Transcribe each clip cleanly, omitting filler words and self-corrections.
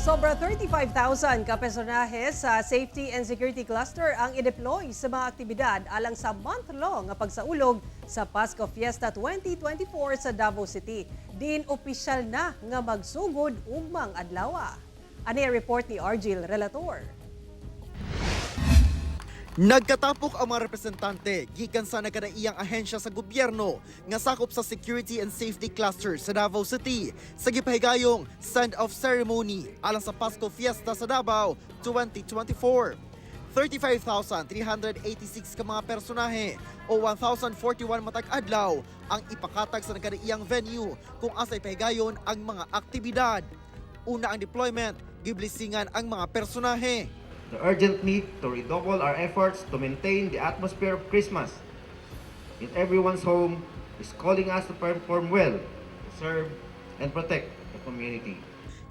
Sobra 35,000 ka personahe sa Safety and Security Cluster ang i-deploy sa mga aktibidad alang sa month-long nga pagsaulog sa Pasko Fiesta 2024 sa Davao City. Diin opisyal na nga magsugod ugmang adlaw. Ani ang report ni Argil Relator. Nagkatapok ang mga representante gikan sa nagkadaiyang ahensya sa gobyerno nga sakop sa Security and Safety Cluster sa Davao City sa gipahigayong send-off ceremony alang sa Pasko Fiesta sa Davao 2024. 35,386 ka mga personahe o 1,041 matag adlaw ang ipakatag sa nagkadaiyang venue kung asa ipahigayon ang mga aktibidad. Una ang deployment, giblisingan ang mga personahe. The urgent need to redouble our efforts to maintain the atmosphere of Christmas in everyone's home is calling us to perform well, to serve and protect the community.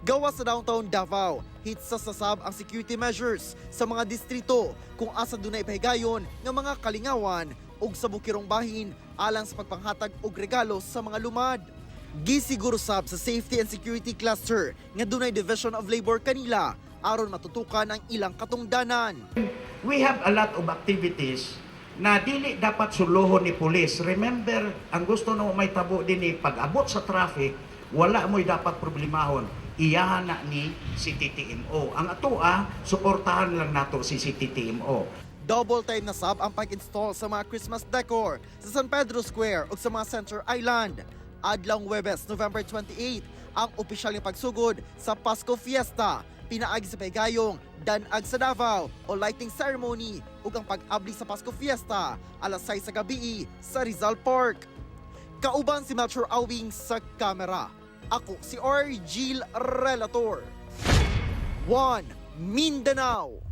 Gawas sa downtown Davao, hitsa sa sab ang security measures sa mga distrito kung asa dunay pahigayon nga mga kalingawan ug sa bukirong bahin alang sa pagpanghatag og regalo sa mga lumad. Gisiguro sab sa Safety and Security Cluster nga dunay Division of Labor kanila aron matutukan ang ilang katungdanan. We have a lot of activities na dili dapat suluhon ni pulis. Remember, ang gusto no may tabo din ni pag-abot sa traffic, wala mo'y dapat problemahon. Iyahan na ni CTTMO. Ang atoa, suportahan lang nato si CTTMO. Double time na sab ang pag-install sa mga Christmas decor sa San Pedro Square ug sa mga Center Island. Adlawng Webes, November 28, ang opisyal nga pagsugod sa Pasko Fiesta. Pinaagi sa pahigayong Danag sa Davao o lighting ceremony ug ang pag-abli sa Pasko Fiesta alas 6 sa gabi sa Rizal Park. Kauban si Melchor Awing sa kamera. Ako si Argil Relator. 1 Mindanao.